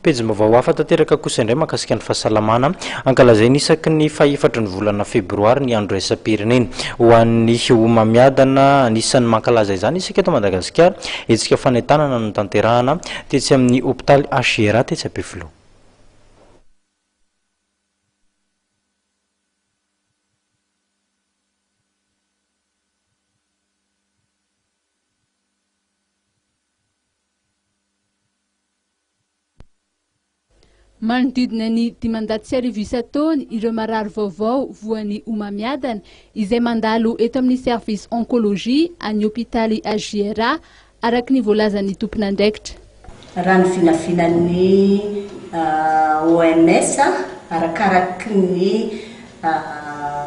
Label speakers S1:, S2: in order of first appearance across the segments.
S1: Pejim-baovao hafa tanteraka kosa indray mahakasika ny fahasalamana. Ankalazaina isaky ny fahefatry ny volana febroary ny andro iraisam-pirenena ho an'ny homamiadana. Anisan'ny mankalaza izany isika eto Madagasikara. Hetsika fanentanana no notanterahana tetsy amin'ny hopitaly HJRA tetsy Ampefiloha.
S2: Manodidina ny 1500 isan-taona ireo marary vaovao voan'ny homamiadana izay mandalo eto amin'ny service oncologie an'ny hopitaly HJRA, araka ny voalazan'ny tompon'andraikitra.
S3: Raha ny vinavinan'ny OMS, arakaraky ny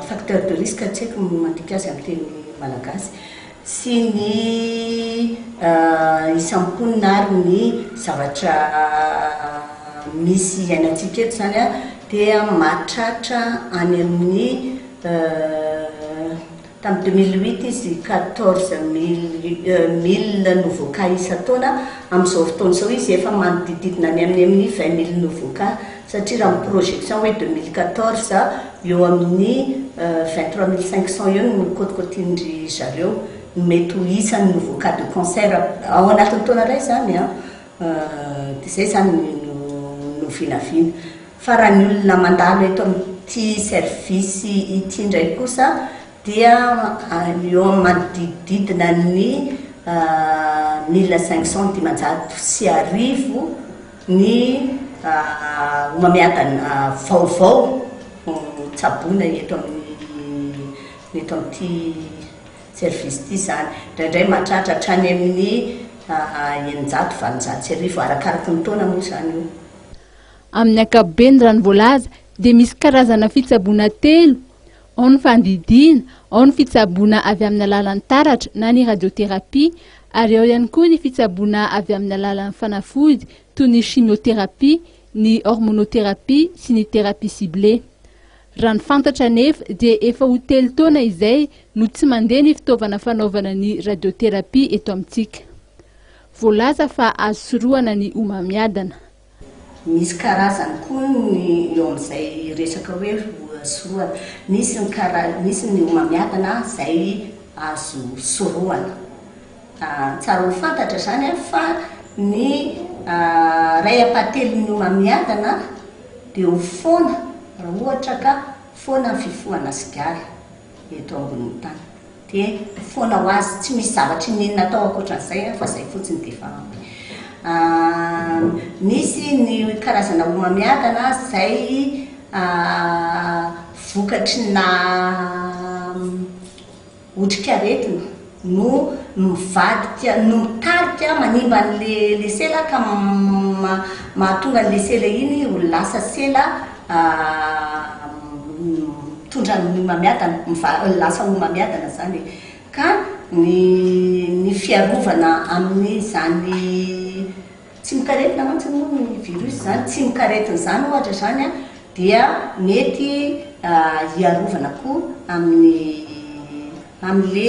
S3: facteur de risque, tsy haiko ny mandika azy amin'ny teny malagasy, sy ny isam-ponina ary ny zavatra misy iainantsika eto izany dia mahatratra any amin'ny tamin'ny 2008 izy 14 mille nouveaux cas isan-taona, amin'izao fotoana izao izy efa manodidididina any amin'ny amin'ny 20 000 nouveaux cas, satria raha ny projection hoe 2014 eo amin'ny 23 500 eo no kôtikôtian-dry zareo no mety ho isan'ny nouveaux cas de cancer ao anatin'ny taona iray izany an, dia izay izany no no vinavina. Fa raha ny olona mandalo eto amin'ity service ity indray kosa dia eo amin'ny manodidididina ny 1500, 1500 ny homamiadana vaovao tsaboina eto amin'ny eto amin'ity service ity izany. Indraindray mahatratra hatrany amin'ny 600, 1800, arakaraky ny taona moa izany io.
S2: Amin'ny ankapobeny raha ny voalaza dia misy karazana fitsaboana telo, ao ny fandidiana, ao ny fitsaboana avy amin'ny alalan'ny taratra na ny radiothérapie ary ao ihany koa ny fitsaboana avy amin'ny alalan'ny fanafody toy ny chimiothérapie, ny hormonothérapie sy ny thérapie ciblée. Raha ny fantatra anefa dia efa ho telo taona izay no tsy mandeha ny fitaovana fanaovana ny radiothérapie eto amintsika. Voalaza fa azo sorohana ny homamiadana.
S3: Misy karazany koa ny eo amin'izay resaka hoe sorohana. Misy ny kara- misy ny homamiadana izay azo sorohana. Tsara ho fantatra izany fa ny iray ampahatelon'ny homamiadana dia ho foana raha ohatra ka foana ny fifohana sigara eto ambonin'ny tany. Dia foana ho azy, tsy misy zavatra iniana atao ankoatran'izay fa izay fotsiny dia efa ampy. Misy ny karazana homamiadana izay vokatry na otrikaretina no mivadika, no mitarika manimba an'le le sela ka mahatonga an'le sela iny ho lasa sela mitondra ny homamiadana, lasa homamiadana izany e. Ka ny ny fiarovana amin'izany tsimokaretina mantsy moa ny virus izany, tsimokaretina izany ohatra izany an, dia mety hiarovana koa amin'ny amin'le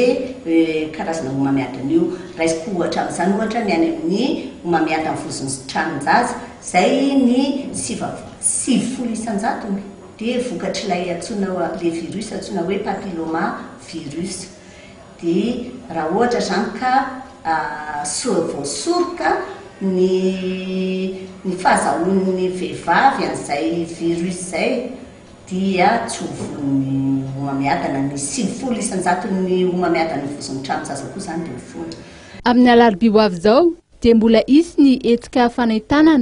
S3: karazana homamiadana io. Raisiko ohatra amin'izany ohatra ny any amin'ny homamiadan'ny vozon'ny tranon-jaza, izay ny 90 isan-jatony dia vokatr'ilay antsoina le virus antsoina hoe papilloma virus. Dia raha ohatra izany ka voasoroka ny ny fahazahoan'ny vehivavy an'izay virus izay dia tsy ho voan'ny homamiadana, ny 90 isan-jaton'ny homamiadan'ny vozon'ny tranon-jaza koa izany dia ho foana.
S2: Amin'ny alarobia ho avy izao dia mbola hisy ny hetsika fanentanana.